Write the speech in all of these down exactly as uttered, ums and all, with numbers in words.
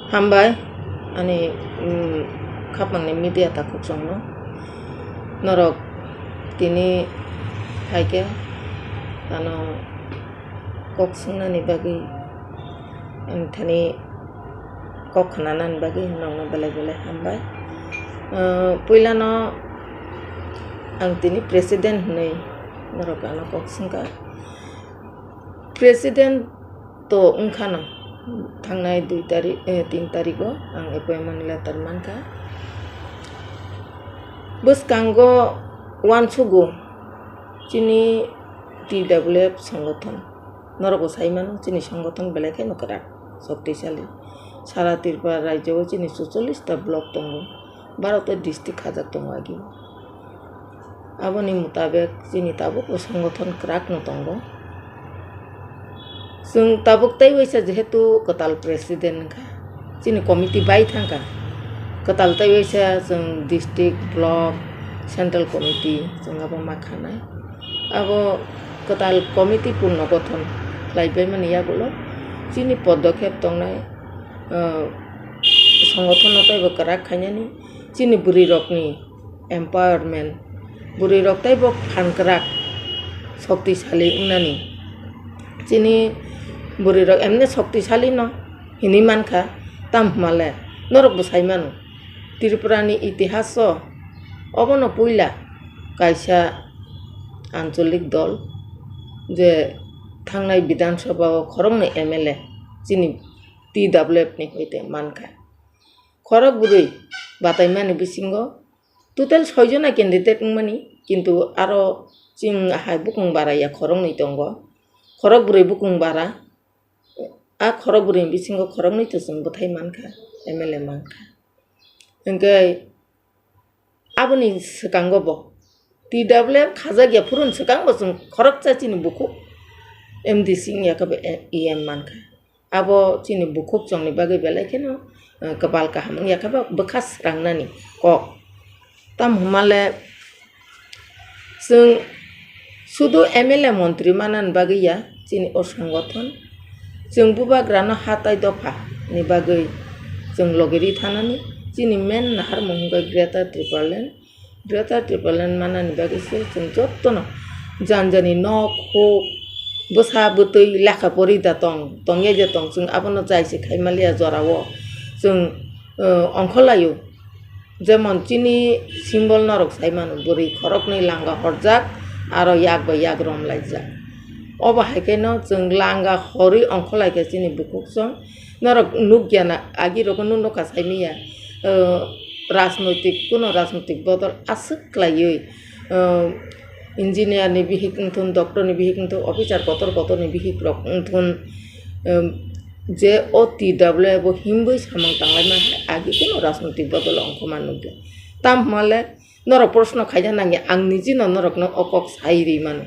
Hambai, ani, mm, khapangni media takhukchongno. Norok tini phaikhe ano kok swngnani bagwi, ani thani kok khnanani bagwi nokno belai belai hambai. Ah, puilano ang tini president hwnwi norok ano kok swngkha. President to wngkhano thangnai dui tarik, eh, tin tarigo ang appointment letter mankha. Bwskango uansugo chini T W F songothon. Norokbo saimano chini songothon belai kheno kwrak, shoktisali. Sara Tripura rajyo o chini suchollis ta block tongo, baro ta district khajak tongo agi. Aboni mutabek chini tabukbo songothon kwrakno tongo. Chwng tabuk tei waisa jehetu kwtal president wngkha, chini committee bai thangkha. Kwtal tei waisa chwng district, block, central committee chwng abo ma khanai. Abo kwtal committee purno gothon khlaibaimani yagulo chini podokhep tongnai, ah, songothono teibo kwrak khainani, chini bwrwirokni empowerment, bwrwirok teibo phan kwrak, shoktisali wngnani. Chini bwrwirok emne shoktisalino hinwi mankha, tamo hwnmale norokbo saimano, Tripurani itihaso obono puila kaisa ancholik dol je thangnai Bidhan Sabha o khoroknwi M L A chini T W F ni hoite mankha. Khorok bwrwi bataimani bisingo total soi jona candidate wngmani, kintu aro chwng hai bukung bara ya khoroknwi tongo. Khorok bwrwi bukung bara, a khorok bwrwini bisingo khoroknwi to chwng bwthai mankha, M L A mankha. Hwnkhe aboni swkango bo T W F khajak ya phuruni swkango chwng khoroksa chini bukhuk M D C wngya khe bo E M mankha. Abo chini bukhuk chongni bagwi belai kheno, eh, kwbal kaham wngya khe bo bwkha srangnani kok. Tamo hwnmale chwng sudu M L A montri manani bagwi ya chini o songothon. Chwng bubagrano ha tai dopha ni bagwi chwng logi ri thanani. Chini main naharmung hwnkhe Greater Tipraland. Greater Tipraland manani bagwi se chwng jottono jani jani nok huk bwsa bwtwi lekha pori da tong, tongya je tong, chwng abono chai se khai maliya jorao chwng, eh, ongkhorlaio. Jemon chini symbol norok sai mano, bwrwi khoroknwi langa horjak, aro yak bai yak romlaijak. Obo hai kheno chwng langa horwi ongkhorlaikha chini bukhuk chwng. Norok nukya na, agi rokno nukha saimanya, eh, rajnoitik, kuno rajnoitik bodol aswk khlaiwi, eh, engineer ni bihik wngthun, doctor ni bihik wngthun, officer kotor kotor ni bihik rok wngthun, em, je o T W F bo himwi samung tanglai man hai, agi kuno rajnoitik bodol ongkhorma nukya. Tamo hwnmale norok proshno khaina nangya, ang niji no norokno o kok sai ri mano.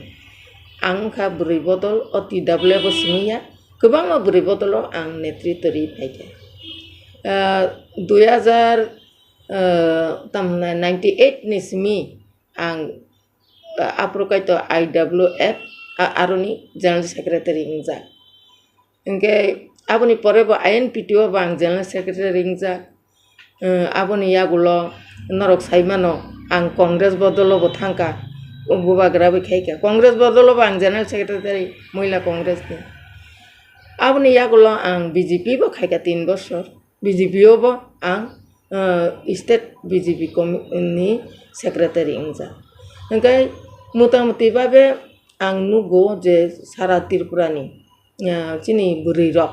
Ang wngkha bwrwi bodol o T W F bo simi ya, kwbangma bwrwi bodol o ang netritw ri phaikha. Ah, dui hajar, ah, tam hwnna ninety eight ni simi ang, ah, aphuru kaitor I W F, a-, aroni General Secretary wngjak. Hwnkhe aboni pore bo I N P T o bo ang General Secretary wngjak. Eh, aboni yagulo norok sai mano, ang Congress bodolo bo thangkha, bubagra bai khaikha. Congress bodolo bo ang General Secretary, Mohila Congress ni. Aboni yagulo ang B J P bo khaikha tin bosor. B J P o bo ang, eh, state B J P commi-, ni secretary wngjak. Hwnkhe motamuti babe ang nugo je sara Tripura ni, eh, chini bwrwi rok,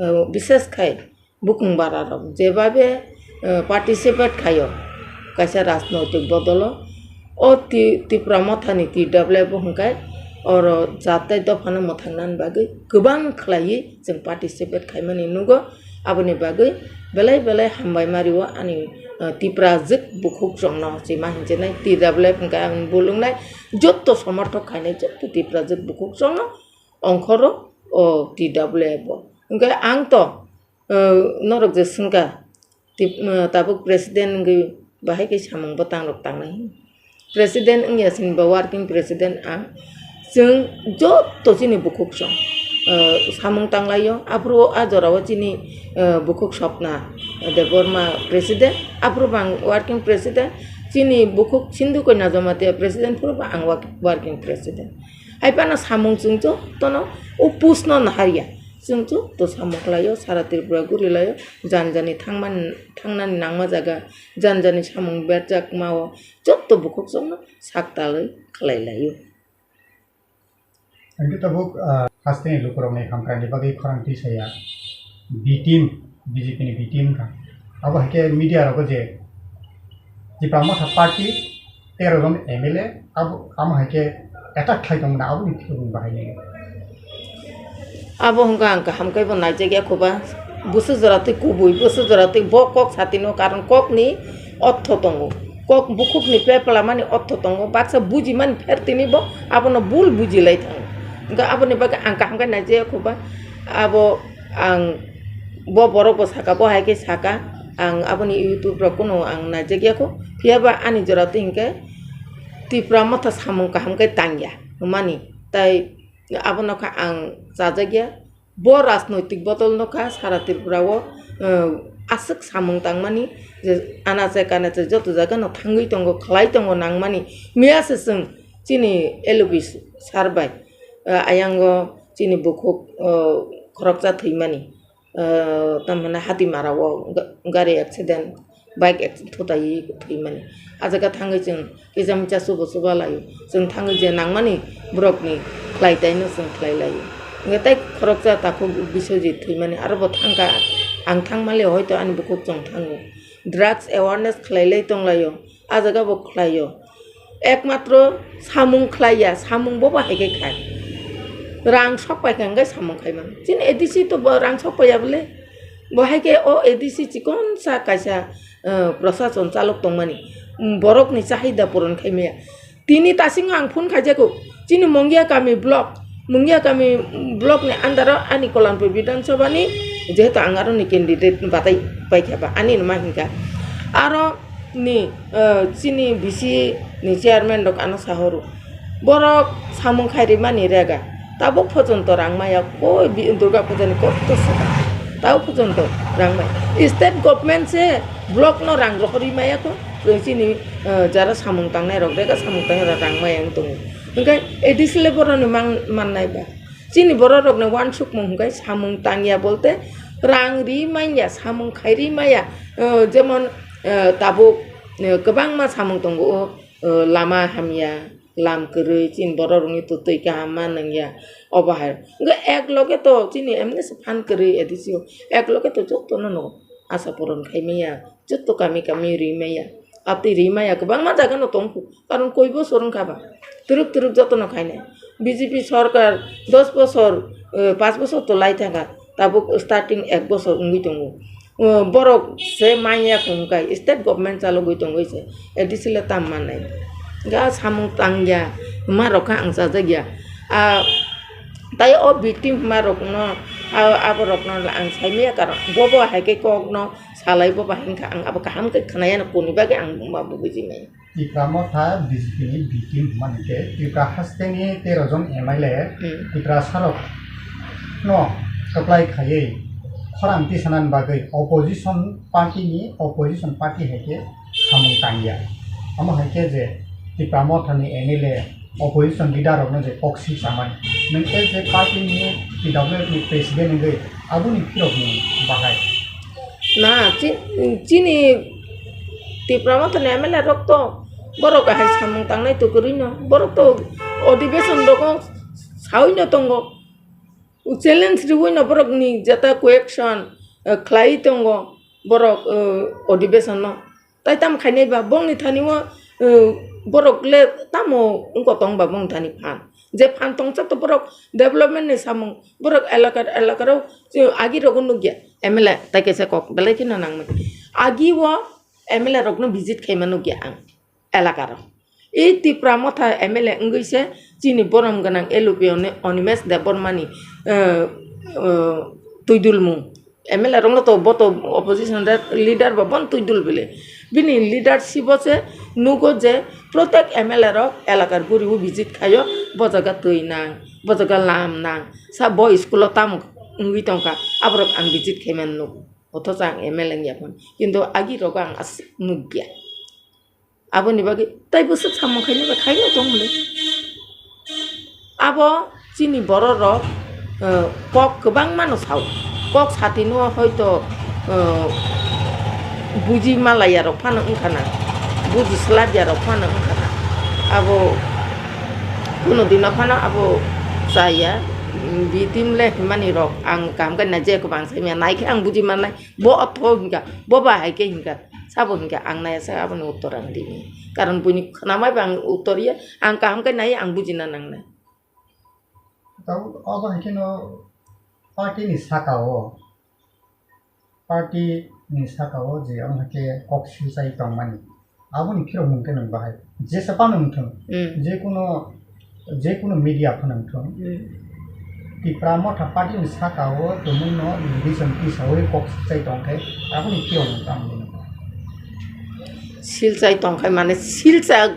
eh, bishes khai bukung bara rok jebabe, eh, participate khaio kaisa rajnoitik bodolo. O Ti-, Tipra Motha ni T W F bo hwnkhe oro jat tei dophano mwthangnani bagwi kwbang khlaiwi chwng participate khaimani nugo. Aboni bagwi belai belai hambai mario ani, eh, Tiprajwk bukhuk chwngno, chima hinchinai T W F hwnkhe ang bul wngnai, jotto somorthok khainai jotto Tiprajwk bukhuk chwngno ongkhoro o T W F bo. Hwnkhe ang to, eh, norok je swngkha, tip-, eh, tabuk president wngwi bahai khe samung bwtang rok tangnai hwn. President wngya sini ba working president ang. Chwng jotto chini bukhuk chwng. eh, samung tanglaio. Aphuru a jorao chini, eh, bukhuk Swapna Debbarma president, aphuru bo ang working president, chini bukhuk Sindhu Kanya Jamatia president phuru bo ang work-, working president. Hai phano samung chwng jotono o post no naharya. Chwng joto samung khlaio, sara Tripura gurilaio, jani jani thangman-, thangnani nangma jaga, jani jani samung berjakmao joto bukhuk chwngno sak talwi khlai laio. Hingke tabuk, ah, hasteni lukurokni hamkraini bagwi khorang twi saya B team, B J P ni B team wngkha. Abo hai khe media rogo je Tipra Motha party tero jon M L A abo, amo hai khe attack khlai tongmani aboni phiyokni bahai nini. Abo hwnka ang kaham khe bo naijak ya kho ba. Bwswk jora twi kubui, bwswk jora twi bo kok satino, karon kokni ortho tongo. Kok bukhukni pepla mani ortho tongo. Baksa bujimani pher tini bo abono bul bujilai thango. Hwnkhe aboni bagwi ang kaham khe naijak ya kho ba. Abo ang bo borok bo saka, bo hai khe saka. Ang aboni YouTube rok kuno ang naijak ya kho. Phiya ba ani jora twi hwnkhe Tipra Motha samung kaham khe tangya hwnmani. Tai abono kha ang chajak ya. Bo rajnoitik bodol no kha sara Tripura o, eh, aswk samung tangmani je anache kanache joto jaga no thangwi tongo, khlai tongo nangmani. Miya se chwng chini L O B sir bai, eh, ayango chini bukhuk, eh, khoroksa thwimani, eh, tamhana Hatimara o ga-, gari accident. Bike accident thutaiwi thwimani. A jaga thangwi chwng kisa misa chuba chuba laio. Chwng thangwi je nangmani borokni khlai taino chwng khlai laio. Hwnkhe tei khoroksa takhuk Biswajit thwimani, aro bo thangkha, ang thangmali hoito ani bukhuk chwng thango. Drugs awareness khlai lai tong laio, a jaga bo khlaio. Ekmatro samung khlaiya, samung bo bahai khe khai. Rang sok paikha hwnkhe samung khai mano. Chini A D C to bo rang sok paiya bole. Bo hai khe o A D C chikonsa kaisa, eh, prosason chalok tongmani, mm, borokni chahida puron khai maya. Tini tasingo ang phone khaijago, chini Mongia Kami block, Mongia Kami, mm, block ni under o ani Kolanpur Bidhan Sabha ni, jehetu ang aroni candidate batai paikha ba, ani ma hinkha. Aro ni, eh, chini B C ni chairman rok ano sahoro. Borok samung khai rimani rega. Tabuk phojonto rang maya koi bi-, Durga Puja ni kotto swkang. Tabuk phojonto rang maya. State government se block no rang rohorwi maya kho. Chini, eh, jara samung tangnai rok, rega samung tangnai rok rang maya wng tongo. Hwnkhe A D C le borok ni mang, mannai ba. Chini borok rok ni uansukmung hwnkhe samung tangya bolte rang ri manya, samung khai ri maya. Eh, jemon, eh, tabuk, eh, kwbangma samung tongo o, eh, lama hamya. Lam kwrwi, chini borok rokni to twi kaham ma nangya, obo hai. Hwnkhe ek loge to chini M L A se phan kwrwi A D C o, ek loge to jotono no asa puron khai maya, joto kami kami ri maya. Abtwi ri maya, kwbangma jaga no tong kho, karon koi bosor wngkha ba, twrwk twrwk jotono khainai. B J P sorkar dos bosor, eh, panch bosor to lai thangkha, tabuk starting ek bosor wngwi tongo. O, borok se manya kung kai, state government chalogwi tongwi se, A D C le tam mannai. Ga samung tangya, ma rok kha ang chajakya. A, tai o victim ma rok no, a, abo rok no ang sai maya karon, bobo hai khe kok no salai, bobo hai khe ang abo kaham khe khwnaya no, koni bagwi ang ma bo buji maya. Tipra Motha B J P ni B team hwnmani khe Tripura hasteni tero jon M L A Hmm. Tiprasa rok no kwplai khaiwi khorang tisanani bagwi opposition party ni, opposition party hai khe samung tangya. Omo hai khe je Tipra Motha ni M L A opposition leader rok no je kok si samani. Nwng khe je party ni T W F ni president wngwi aboni phirok ni bahai. Na, chi-, chini Tipra Motha ni M L A rok to borok hai samung tangnai to kwrwi no. Borok to odhibeson rogo saui no tongo. Challenge riui no borok ni jeta question, eh, khlai tongo borok, eh, odhibeson no. Tai tam khainai ba bongni thani o, eh, borok le tamo wngko tong ba bongni thani phan. Je phan tongsa to borok development ni samung, borok elaka, elaka rok, je agi rogo nukya. M L A tai kaisa kok belai kheno nangmani. Agi o M L A rokno visit khaima nukya ang elakaro. I Tipra Motha M L A wngwi se chini borom gwnang L O P Oni-, Onimesh Debbarmani, eh, eh, twidulmung. M L A rokno to bo to opposition leader ba bon twidul bile. Bini leadership o se nugo je protek M L A rok elakar guri o visit khaio, bo jaga twi nang, bo jaga lam nang, sa bo school o tamo wngwi tongkha, aborok ang visit khaimani nugo. Othocho ang M L A wngya phano, kintu agi rogo ang aswk nukya. Aboni bagwi tei bwswk samung khainai ba khaino tongmani. Abo chini bororok, eh, kok kwbangmano sao. Kok satino hoito, eh, buji malaiyarok phano wngkhana, buji swlabyarok phano wngkhana. Abo kuno dino phano abo chaya, mm, bitimle himani rok ang kaham khe naijaya kwbang saimanya, naikhe ang buji mannai, bo otho hinkha, bo ba hai khe hinkha, sabo hinkha ang naiya sa aboni uttor ang rini. Karon buini khwnamai ba ang uttor ya, ang kaham khe nai, ang bujina nangnai. Tau abo hai kheno party ni saka o, party ni saka o je amo hai khe kok silchai tongmani, aboni phirok mung khe nwng bahai jesa phano wngthung, Mm. je kuno, je kuno media phano wngthung, Mm. Tipra Motha party ni saka o tumungno reason tisawi kok silchai tong khe aboni phirok mung tamo. Silchai tongkhai mane silcha,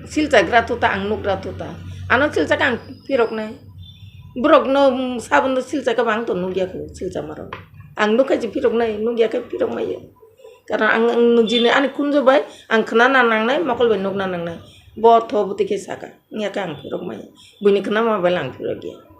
silchagra tuta ang nugra tuta. Ano silchakha ang phiroknai. Borokno, mm, sabono silchakha ba ang to nukya kho, silchama rok. Ang nukha je phiroknai, nukya khe phirokmaya. Karon ang, ang nukjini ani kunju bai ang khnana nangnai, mokol bai nukna nangnai. Bo tho bwtwi khe saka, wngya khe ang phirokmaya. Buini khnama bai ang phirokya.